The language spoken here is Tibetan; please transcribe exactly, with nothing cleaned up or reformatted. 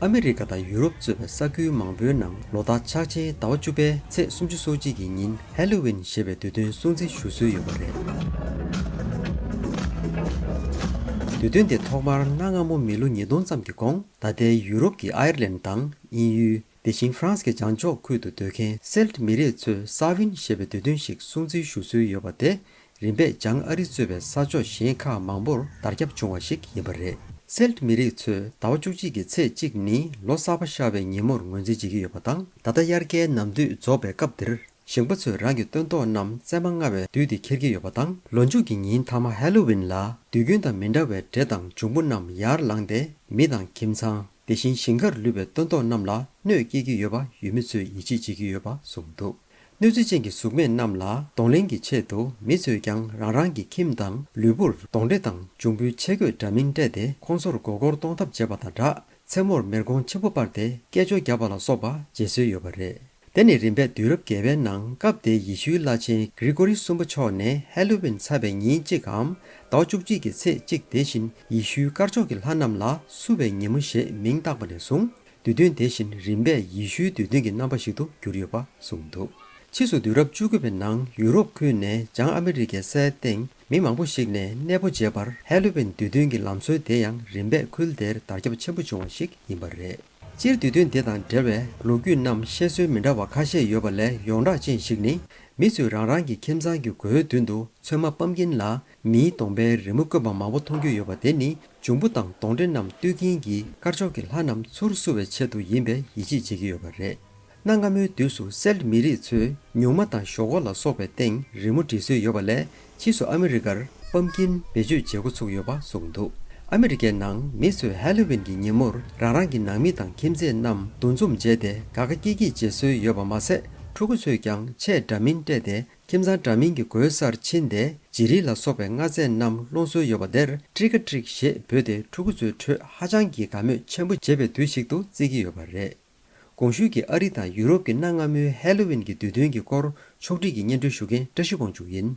ཨ་མི་རི་ཀ་དང་ཡུ་རོབ་གཙོས་པའི་ས་ཁུལ་མང་པོའི་ནང་ལོ་ལྟར་ཕྱག་ཆེན་ཟླ་བ་བཅུ་པའི་ཚེས་སུམ་ཅུ་སོ་གཅིག་གི་ཉིན་ཧེ་ལོ་ཝིན་ཞེས་པའི་དུས་སྟོན་སྲུང་བརྩི་ཞུ་སྲོལ་ཡོད་པ་རེད། དུས་སྟོན་དེ་ཐོག་མར་གནའ་སྔ་མོ་མི་ལོ་ཉིས་སྟོང་ཙམ་གྱི་གོང་ད་ལྟའི་ཡུ་རོབ་ཀྱི་ཨའེར་ལན་དང་དབྱིན་ཡུལ། དེ་བཞིན་ཧྥ་རན་སི་གི་བྱང་ཕྱོགས་ཁུལ་དུ་སྡོད་མཁན་སེལ་ཊི་མི་རིགས་ཚོས་ས་ཝིན་ཞེས་པའི་དུས་སྟོན་ཞིག་སྲུང་བརྩི་ཞུ་སྲོལ་ཡོད་པ་དེ། རིམ་པས་བྱང་ཨ་རི་གཙོས་པའི་ས་ཕྱོགས་གཞན་ཁག་མང་པོར་དར་ཁྱབ་བྱུང་བ་ཞིག་ཡིན་པ་རེད། སེལ་ཊི་མི་རིགས་ཚོས་ཟླ་བ་བཅུ་གཅིག་གི་ཚེས་གཅིག་ནི་ལོ་གསར་པ་ཤར་བའི་ཉིན་མོར་ངོས་འཛིན་བྱེད་ཀྱི་ཡོད་པ་དང་། ད་ལྟ་དབྱར་ཁའི་ནམ་དུས་རྫོགས་པའི་སྐབས་འདིར་ཞིང་པ་ཚོས་རང་གི་སྟོན་ཐོག་རྣམས་བཙས་མ་མངའ་བའི་དུས་དེ་འཁེལ་གྱི་ཡོད་པ་དང་། ལོ་མཇུག་གི་ཉིན་མཐའ་མ་ཧེ་ལོ་ཝིན་ལ་དུས་རྒྱུན་དང་མི་འདྲ་བའི་འདྲེ་དང་འབྱུང་པོ་རྣམས་ཡར་ལངས་ཏེ་མི་དང་ཁྱིམ་ཚང་། དེ་བཞིན་ཞིང་ཁར་ལུས་པའི་སྟོན་ཐོག་རྣམས་ལ་གནོད་སྐྱེལ་གྱི་ཡོད་པ་ཡུལ་མི་ཚོས་ཡིད་ཆེས་བྱེད་ཀྱི་ཡོད་པ་གསུངས་འདུག་གནོད་འཚེ་ཅན་གྱི་གཟུགས་མེད་རྣམས་ལ་གདོང་ལེན་གྱི་ཆེད་དུ་མི་ཚོས་ཀྱང་རང་རང་གི་ཁྱིམ་དང་ལུས་པོར་གདོན་འདྲེ་དང་འབྱུང་པོའི་ཆས་གོས་འདྲ་མིན་སྤྲས་ཏེ་ཁོང་ཚོར་མགོ་སྐོར་གཏོང་ཐབས་བྱེད་པ་དང་སྦྲགས་མཚན་མོར་མེ་སྒོང་ཆེན་པོ་སྤར་ཏེ་སྐད་ཅོར་བརྒྱབ་པ་ལ་སོགས་པ་བྱེད་སྲོལ་ཡོད་པ་རེད། དེ་ནི་རིམ་པས་དུས་རབས་བརྒྱད་པའི་ནང་སྐབས་དེའི་ཡེ་ཤུའི་བླ་ཆེན་གྷི་རི་གོ་རི་གསུམ་པ་མཆོག་ནས་ཧེ་ལོ་ཝིན་ཚར་བའི་ཉིན་གཅིག་གམ་ཟླ་བ་བཅུ་གཅིག་གི་ཚེས་གཅིག་དེ་བཞིན་ཡེ་ཤུའི་དཀར་ཕྱོགས་ཀྱི་ལྷ་རྣམས་ལ་བསུ་བའི་ཉིན་མོ་ཞེས་མིང་བཏགས་པ་ནས་བཟུང་། དུས་སྟོན་དེ་བཞིན་རིམ་པས་ཡེ་ཤུའི་དུས་སྟོན་གྱི་རྣམ་པ་ཞིག་ཏུ་གྱུར་ཡོད་པ་གསུངས་འདུག་ཕྱིས་སུ་དུས་རབས་བཅུ་དགུ་པའི་ནང་ཡུ་རོབ་ཁུལ་ནས་བྱང་ཨ་མི་རི་ཀའི་སའི་སྟེང་མི་མང་པོ་ཞིག་ནས་གནས་སྤོ་བྱས་པར་ཧེ་ལོ་ཝིན་དུས་སྟོན་གྱི་ལམ་སྲོལ་དེ་ཡང་རིམ་པས་ཁུལ་དེར་དར་ཁྱབ་ཆེན་པོ་བྱུང་བ་ཞིག་ཡིན་པ་རེད། སྤྱིར་དུས་སྟོན་དེ་དང་འབྲེལ་བའི་ལོ་རྒྱུས་རྣམས་བཤད་སྲོལ་མི་འདྲ་བ་ཁ་ཤས་ཡོད་པ་ལས་ཡོངས་གྲགས་ཅན་ཞིག་ནི། མི་ཚོས་རང་རང་གི་ཁྱིམ་ཚང་གི་སྒོའི་མདུན་དུ་ཚོད་མ་པམ་ཀིན་ལ་མིའི་གདོང་པའི་རི་མོ་བརྐོས་པ་མང་པོ་མཐོང་རྒྱུ་ཡོད་པ་དེ་ནི་འབྱུང་པོ་དང་གདོན་འདྲེ་རྣམས་བཏུལ་མཁན་གྱི་དཀར་ཕྱོགས་ཀྱི་ལྷ་རྣམས་ཚུར་བསུ་བའི་ཆེད་དུ་ཡིན་པའི་ཡིད་ཆེས་བྱེད་ཀྱི་ཡོད་པ་རེད། གནའ་སྔ་མོའི་དུས་སུ་སེལ་མི་རིགས་ཚོས་ཉུང་མ་དང་ཞོག་ཁོག་ལ་སོགས་པའི་སྟེང་རི་མོ་འབྲི་སྲོལ་ཡོད་པ་ལས། ཕྱིས་སུ་ཨ་མི་རི་ཀར་པམ་ཀིན་བེད་སྤྱོད་བྱེད་འགོ་ཚུགས་ཡོད་པ་གསུངས་འདུག་ཨ་མི་རི་ཀའི་ནང་མི་ཚོས་ཧེ་ལོ་ཝིན་གྱི་ཉིན་མོར་རང་རང་གི་ནང་མི་དང་ཁྱིམ་མཚེས་རྣམས་འདུ་འཛོམས་བྱས་ཏེ་དགའ་དགའ་སྐྱིད་སྐྱིད་བྱེད་སྲོལ་ཡོད་པ་མ་ཟད། ཕྲུ་གུ་ཚོས་ཀྱང་ཆས་འདྲ་མིན་སྤྲས་ཏེ་ཁྱིམ་ཚང་འདྲ་མིན་གྱི་སྒོའི་སར་ཕྱིན་ཏེ་བྱི་རིལ་ལ་སོགས་པའི་མངར་ཟས་རྣམས་སློང་སྲོལ་ཡོད་པ་དེར་ཊི་རིག་ཨོར་ཊི་རིག་ཞེས་འབོད་དེ་ཕྲུ་གུ་ཚོའི་ཁྲོད་ཧ་ཅང་གི་དགའ་མོས་ཆེན་པོ་བྱེད་པའི་དུས་ཤིག་ཏུ་བརྩི་གི་ཡོད་པ་རེད། གོང་ཞུས་ཀྱི་ཨ་རི་དང་ཡུ་རོབ་ཀྱི་གནའ་སྔ་མོའི་ཧེ་ལོ་ཝིན་གྱི་དུས་སྟོན་གྱི་སྐོར་ཕྱོགས་བསྒྲིགས་ཀྱིས་སྙན་སྒྲོན་ཞུ་མཁན་བཀྲ་ཤིས་དབང་ཕྱུག་ཡིན།